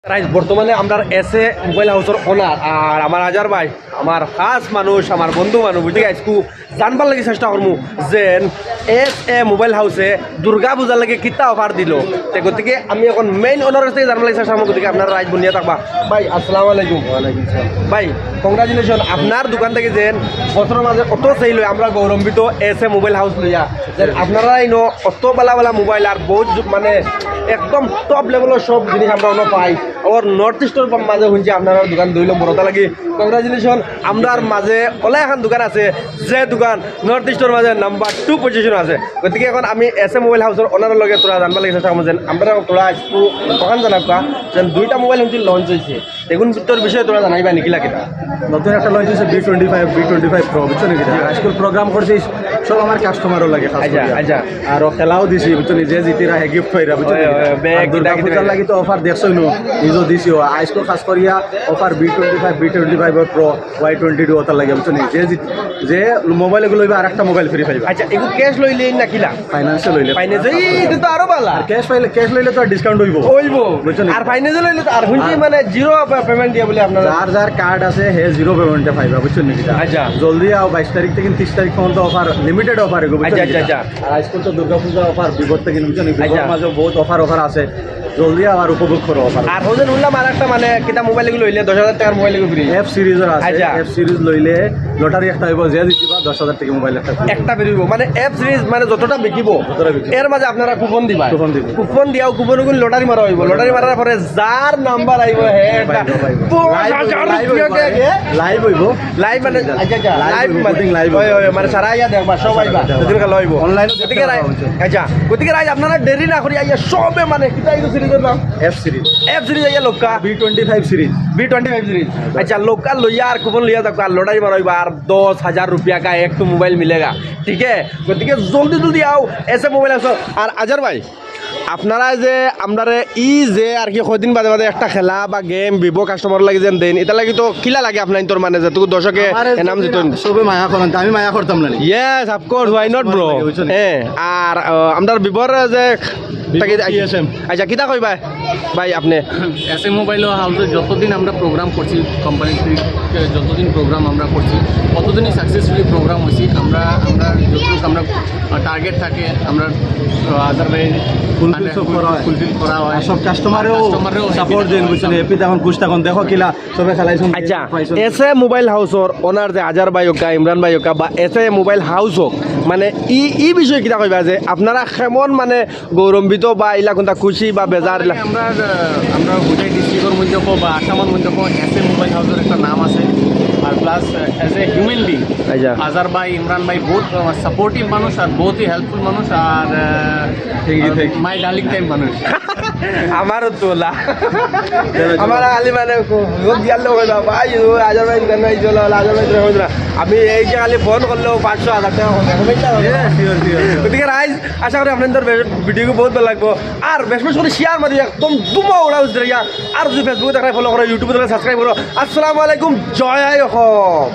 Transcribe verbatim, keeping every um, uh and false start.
রাইট, বর্তমানে আমরার S A mobile হাউসর ওনার আর আমার আজার ভাই, আমার খাস মানুষ, আমার বন্ধু মানুষ, বুঝলি? আইজকু জানবার লাগি চেষ্টা করমু যে এস এ মোবাইল হাউসে দুর্গা পূজার লাগি কিতা অফার দিল। তে গতিকে আমি এখন মেইন ওনার কাছ থাকি জানবার লাগি চেষ্টা করমু। গতিকে আপনারা রাইজ বনিয়া থাকবা। ভাই, আসসালামু আলাইকুম। ওয়ালাইকুম সালাম। ভাই, কংগ্রাচুলেশন, আপনার দোকান থাকি যেন বছরর মাঝে অত সেল অয়, আমরা গৌরবান্বিত এস এ মোবাইল হাউস লইয়া। যেন আপনারা ইনো অত বালা বালা মোবাইল আর বহুত জু-, মানে একদম টপ লেভেলর সব জিনিস আমরা অনো পাই। আর নর্থ ইস্টর মাঝে হুনছি আপনারার দোকান দুই নম্বর, ওটা লাগি কংগ্রাচুলেশন। আমরার মাঝে অলা এখান দোকান আছে, যে দোকান নর্থ ইস্টর মাঝে নাম্বার টু পজিশন আছে। গতিকে এখন আমি এস এ মোবাইল হাউসর ওনারর লগে থুড়া জানবার লাগি চেষ্টা করমু যেন আমরা থুড়া আইজকু ওখান জানাউক্কা যেন দুইটা মোবাইল হুনছি লঞ্চ অইছে। এগুন তোর বিষয়ে থুড়া জানাইবা নি কিলা কিতা? নতুন একটা লঞ্চ অইছে B twenty five, B twenty five pro, বুঝছো নি কিতা? আইজকুল প্রোগ্রাম করছি সব আমার কাস্টমারর লাগি খাস আচ্ছা, করিয়া। আচ্ছা। আর ও খেলাও দিছি, বুঝছো নি? যে জিতিরা হে গিফট পাইরা, বুঝছো নি ওই, কিতা? ওই, ব্যাগ আর দুর্গা কিতা পূজার কিতা? লাগি তো অফার দেখছো নু, নিজেও দিছি। ও আইজকুল খাস করিয়া offer B twenty five, B twenty five pro, Y twenty two ওটার লাগি, বুঝছো নি? যে জিত-, যে মোবাইল এগুলো লইবা আর একটা মোবাইল ফ্রি পাইবা। আচ্ছা, এগু ক্যাশ লইলে না কিলা? ফাইন্যান্সে লইলে। ফাইন্যান্সে, এই, এটা তো আরো ভালা। আর ক্যাশ পাইলে, ক্যাশ লইলে তো আর ডিসকাউন্ট অইবো। অইবো। বুঝছো নি? আর ফাইন্যান্সে লইলে তো আর হুনছি আর মানে জিরো পে-, পেমেন্ট দিয়া বলে আপনারা। যার যার কার্ড আছে, হে জিরো পেমেন্টে পাইবা, বুঝছো নি কিতা? আচ্ছা। জলদি আও, বাইশ তারিখ থাকি তিরিশ তারিখ পর্যন্ত অফার, লিমিটেড অফার এগু, বুঝছো আচ্ছা, নি আচ্ছা, কিতা? আচ্ছা। আর আইজকু তো দুর্গা পূজা অফার, বিপদ থাকি, বুঝছো নি? বিপদ আচ্ছা। মাঝে বহুত অফার, অফার আছে। জলদি আও আর উপভোগ করো অফার। আর হজেন হুনলাম আর একটা মানে কিতা মোবাইল এগু লইলে দশ হাজার টাকার মোবাইল এগু ফ্রি। এফ সিরিজর আছে, আচ্ছা। এফ সিরিজ লইলে লটারি একটা অইবো, যে জিতিবা দশ হাজার টাকা মোবাইল একটা ফ্রি। একটা ফ্রি অইবো, মানে এফ সিরিজ মানে যতটা বিকিবো, যতটা বিকিবো। এর মাঝে আপনারা কুপন দিবা। কুপন দিবা। কুপন দিয়াও কুপন গুলো লটারি মারা অইবো। লটারি মারার পরে যার নাম্বার আইবো, হে একটা পাইবো, পাইবো। দশ হাজার লাইভ অইবো, টাকা লাইভ অইবো। লাইভ মানে, আচ্ছা, আচ্ছা, লাইভ লাইভ অইবো, মানে, voting লাইভ অইবো। ওই, ওই, মানে সারা আইয়া দেখবা, সব আইবা। সারা আইবা। যদি কালো অইবো। অনলাইনে গতিকে দেখতে রাইজ, পাওয়া যাচ্ছে। আচ্ছা, গতিকে রাইজ আপনারা দেরি না করি আইয়া সবে মানে কিতা এই সিরিজর নাম? F series. এফ সিরিজ আইয়া লোকা। B twenty five series. B twenty five series. আচ্ছা, লোকা লইয়া আর কুপন লইয়া থাকো, আর লটারি মারা অইবা, আর দশ হাজার রুপিয়া কা এক তো মোবাইল মিলেগা। ঠিক আছে? গতিকে জলদি জলদি আও, এস এ মোবাইল আছে। আর আজার ভাই, আপনারা যে আমরারে ই যে আর কি কয়দিন বাদে বাদে একটা খেলা বা গেম ভিভো কাস্টমার লাগি যেন দেন, এটা লাগি তো কিলা লাগে আপনার তোর মানে যেটুকু দর্শকে আমারে এনাম যদি দিত? সবে মায়া করেন, তে আমি মায়া করতাম না নি? Yes, of course, why not, bro? বুঝছো নি? হ্যাঁ, আর, আহ, আমরার ভিভোর যে ভিভো তাকে টি এস এম। আচ্ছা, কিতা কইবা ভাই আপনি? এস এ মোবাইল হাউসে যতদিন আমরা প্রোগ্রাম করছি, কোম্পানির থেকে যতদিন প্রোগ্রাম আমরা করছি, ততদিনই সাকসেসফুলি প্রোগ্রাম হয়েছি। আমরা, আমরা যতটুকু আমরা টার্গেট থাকে, আমরা, আহ, আজার ভাই ফুলফিল সব করা হয়। ফুলফিল করা হয়। আর সব কাস্টমারেও কাস্টমারেও হ্যাপি সাপোর্ট দেন, বুঝছেন? হ্যাপি তখন খুশ তখন দেখো কিলা সবে খেলাইছেন, আচ্ছা, পাইছেন। এস এ মোবাইল হাউসর ওনার যে আজার ভাই হোক, ইমরান ভাই হোক, বা এস এ মোবাইইল হাউস হোক, মানে ই, ই বিষয়ে কিতা কইবা যে আপনারা কেমন মানে গৌরবান্বিত বা ইলা কোনটা খুশি বা বেজার ইলা? আমরা, আহ, আমরা হোজাই ডিস্ট্রিক্টর মধ্যে কো বা আসামর মধ্যে কো এস এ মোবাইল হাউসর একটা নাম আছে। আর প্লাস, আহ, as a human being, আচ্ছা। আজার ভাই, ইমরান ভাই বহুত, আহ, সাপোর্টিভ মানুষ আর বহুতই হেল্পফুল মানুষ। আর, আহ, Thank you, thank you। My darling type মানুষ। আমারও তো ওলা। আমার খালি মানে রোজ গেল কইবা, "ভাই, ও আজার ভাই দোকান নাই, চলো, আজার ভাই দোকান নাই।" আমি এই যে খালি ফোন করলেও পাঁচশো, হাজার টাকা হবে, হবে না? Yes, sure, sure, sure। গতিকে রাইজ, আশা করি আপনাদের ভিডিও বহুত ভালা লাগবো। আর বেশ বেশ করি শেয়ার মারি একদম ধুমা উড়া উড়ে দিয়া। আর যদি Facebook দেখরায় ফলো করো, YouTube দেখরায় সাবস্ক্রাইব করো। আসসালামু আলাইকুম, জয় আই অসম।